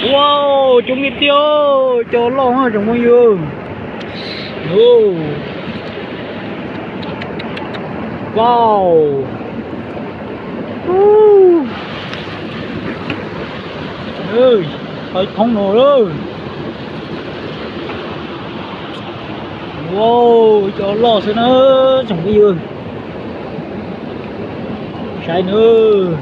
Wow, coob tiag tiag, cov loj tsoom phooj ywg. Wow. Tau thoob no lawm. Wow, cov loj xwb na tsoom phooj ywg. Saib nawb.